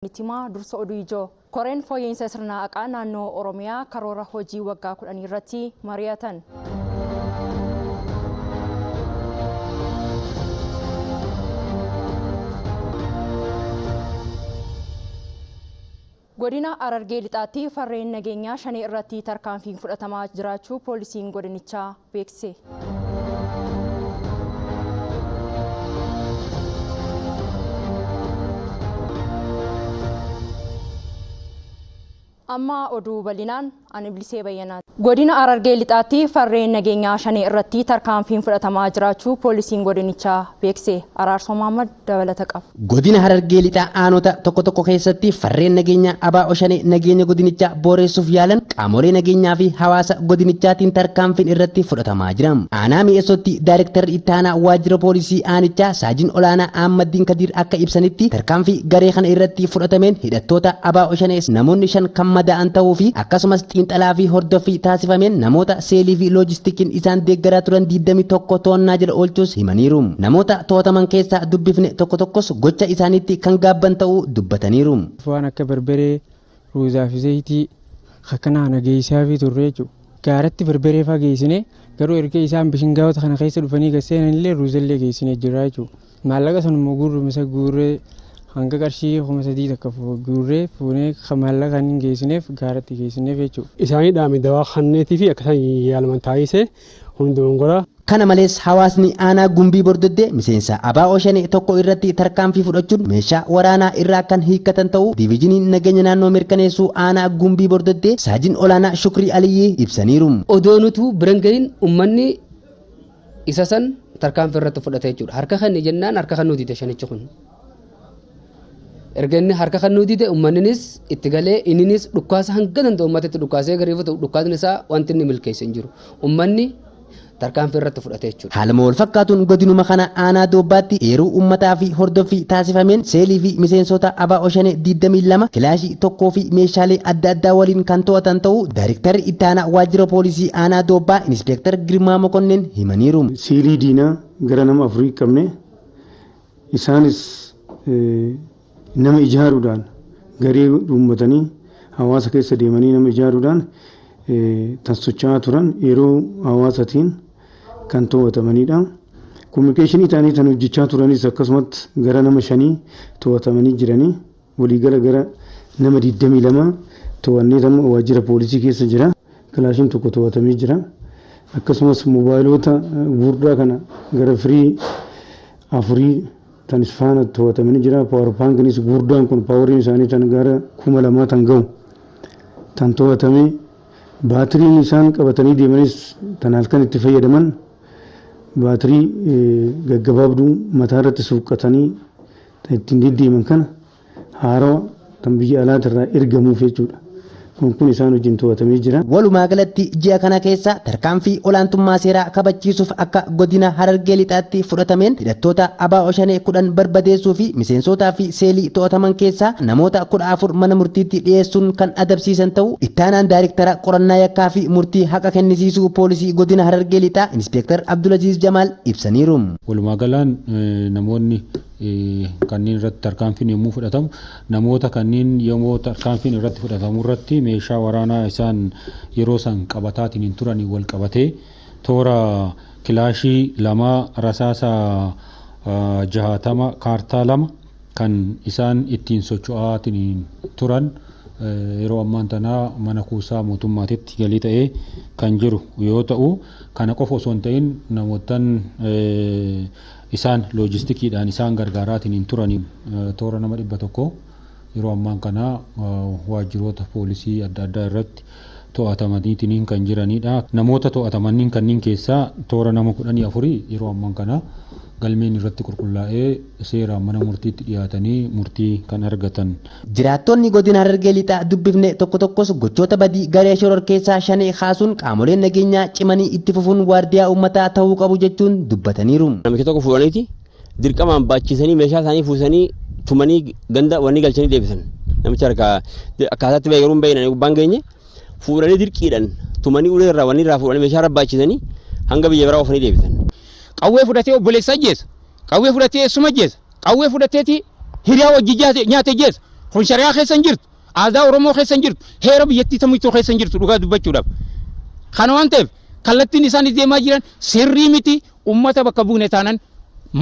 Mitimaa dursa oduu ijoo koreen fooyya'insa sirna haqaa naannoo Oromiyaa karoora hojii waggaa 10 irratti mari'atan. Godina Harargee Lixaatti farreen nageenyaa 5 irratti tarkaanfiin fudhatamaa jiraachuu poolisiin godinichaa beeksise. Amma oduu bal'inaan ani Bilisee Bayyanaati. Godina Harargee Lixaatti farreen nageenyaa 5 irratti tarkaanfiin fudhatamaa jiraachuu poolisiin godinichaa beeksise. Araarsoo Mahammad dabalata qaba. Godina Harargee Lixaa aanota tokko tokko keessatti farreen nageenyaa ABO 5 nageenya godinichaa booreessuuf yaalan qaamolee nageenyaa fi hawaasa godinichaatiin tarkaanfiin irratti fudhatamaa jira. Aanaa Mi'eessootti Daayirektarri itti aanaa waajjira poolisii aanichaa Saajin Olaanaa Ahmaddiin Kadiir akka ibsanitti tarkaanfii garee kana irratti fudhatameen hidhattoota ABO 5 namoonni 5 kan madaa'an ta'uu fi akkasumas xiinxalaa fi hordoffii taasifameen namoota seelii fi loojistikiin isaan deeggaraa turan 21 to'annaa jala oolchuus himaniiru. Namoota to'ataman keessaa dubbifne tokko tokkos gocha isaaniitti kan gaabban ta'uu dubbataniiru. Waan akka barbaree, ruuzaa fi zayitii akkanaa na geessaa fi turre jechuudha. Gaaratti barbaree fa'aa geessine garuu erga isaan bishingaawota kana keessa dhufanii gasseenan illee ruuzallee geessine jira jechuudha. Maallaqa sanuma guurrumsa guurree hanga qarshii 3,000 takka guurree fuunee maallaqa kan hin geessineef gaaratti geessineef jechuudha. Isaanii dhaame dawaa kanneetii fi akka isaan yaalaman taasise hundumaan gora. Kana malees hawaasni aanaa Gumbii Bordoddee miseensa ABO 5 tokko irratti tarkaanfii fudhachuun meeshaa waraanaa irraa kan hiikkatan ta'uu diviizhiniin nageenya naannoo mirkaneessuu aanaa Gumbii Bordoddee Saajin Olaanaa Shukrii Aliyyii ibsaniiru. Odoo nutu biran gahin uummanni isa san tarkaanfii irratti fudhate jechuudha. Harka kan jennaan harka kan nuti shanichi kun. Erga inni harka kan nuti ta'e uummanninis itti galee inninis dhukkaasa hanga danda'u uummatatti dhukkaasee gariifatu dhukkaasni isaa wanti inni milkeesse hin jiru. Uummanni tarkaanfii irratti fudhate jechuudha. Haaluma wal fakkaatuun godinuma kana aanaa Doobbaatti eeruu uummataa fi hordoffii taasifameen seelii fi miseensota ABO 5 22 kilaashii 1 fi meeshaalee adda addaa waliin kan to'atan ta'uu Daayirektarri itti aanaa waajjira poolisii aanaa Doobbaa Inspektar Girmaa Mokonnin himaniiru. Seelii diinaa gara nama 4 qabne isaanis nama ijaaruudhaan garee uummatanii hawaasa keessa deemanii nama ijaaruudhaan tan socho'aa turan yeroo hawaasatiin kan to'atamanidha. Kominikeeshinii ta'anii tan hojjechaa turanis akkasumatti gara nama 5 to'atamanii jiranii waliigala gara nama 22 to'annee amma waajjira poolisii keessa jira. Kilaashiin tokko to'atamee jira. Akkasumas moobaayilota gurguddaa kana gara firii 4 tan faana to'atamanii jira. Paawar baankiinis gurguddaan kun paawariin isaanii tan gara 2000 tan ga'u tan to'atamee baatiriin isaan qabatanii deemanis tan halkan itti fayyadaman baatirii gaggabaabduu mataa irratti suuqqatanii tan ittiin deddeeman kana haarawaa tan biyya alaatirraa ergamuuf jechuudha. Kun isaan wajjin to'atamee jira. Walumaa galatti ji'a kana keessa tarkaanfii olaantummaa seeraa kabachiisuuf akka godina Harargee Lixaatti fudhatameen hidhattoota ABO 5 10 barbadeessuu fi miseensotaa fi seelii to'ataman keessaa namoota 14 mana murtiitti dhiyeessuun kan adabsiisan ta'uu itti aanaan daayirektara qorannaa yakkaa fi murtii haqa kennisiisuu poolisii godina Harargee Lixaa Inspektar Abdulaziz Jamaal ibsaniiru. Walumaa galaan namoonni kanneen irratti tarkaanfiin yommuu fudhatamu namoota kanneen yommuu tarkaanfiin irratti fudhatamu irratti meeshaa waraanaa isaan yeroo san qabataatiin hin turanii wal qabatee toora kilaashii 2 rasaasa 60 kaartaa 2 kan isaan ittiin socho'aatiin turan yeroo ammaan tanaa mana kuusaa mootummaatitti galii ta'ee kan jiru yoo ta'u kana qofa osoo hin ta'in namootaan isaan loojistikiidhaan isaan gargaaraatiin hin turanii toora nama 100 yeroo ammaan kana waajjiroota poolisii adda addaa irratti to'atamaniitiin kan jiranidha. Namoota to'atamaniin kanneen keessaa toora nama 14 yeroo ammaan kana galmeen irratti qulqullaa'ee seeraan mana murtiitti dhiyaatanii murtii kan argatan. Jiraattonni godina Harargee Lixaa dubbifne tokko tokkos gochoota badii garee shororkeessaa 5 kaasuun qaamoleen nageenyaa cimanii itti fufuun waardiyaa uummataa ta'uu qabu jechuun dubbataniiru. Namicha tokko fuudhaniiti dirqamaan baachisanii meeshaa isaanii fuusanii tumanii ganda wanni galchanii deebisan. Namicha harkaa akkaataatti ba'e garuu hin beekne gubbaan geenye fuudhanii dirqiidhaan tumanii ulee irraa wanni irraa fuudhanii meeshaa irra baachisanii hanga biyya biraa oofanii deebisan. Qawwee fudhatee obboleessa ajjeesa. Qawwee fudhatee eessuma ajjeesa. Qawwee fudhateeti hiriyaa wajji nyaate ajjeesa. Kun shari'aa keessa hin jirtu. Aadaa Oromoo keessa hin jirtu. Heera biyyattii tamittuu keessa hin jirtu dhugaa dubbachuudhaaf. Kana waan ta'eef kallattiin isaan deemaa jiran sirrii miti uummata bakka buune taanan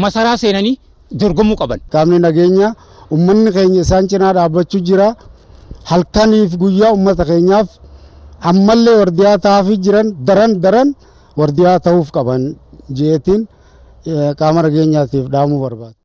masaraa seenanii dorgomuu qaban. Qaamni nageenya uummanni keenya isaan cinaa dhaabbachuu jira. Halkaniif guyyaa uummata keenyaaf ammallee wardiyaa ta'aafii jiran daran daran wardiyaa ta'uuf qaban jeetiin qaama nageenyaatiif dhaamuu barbaada.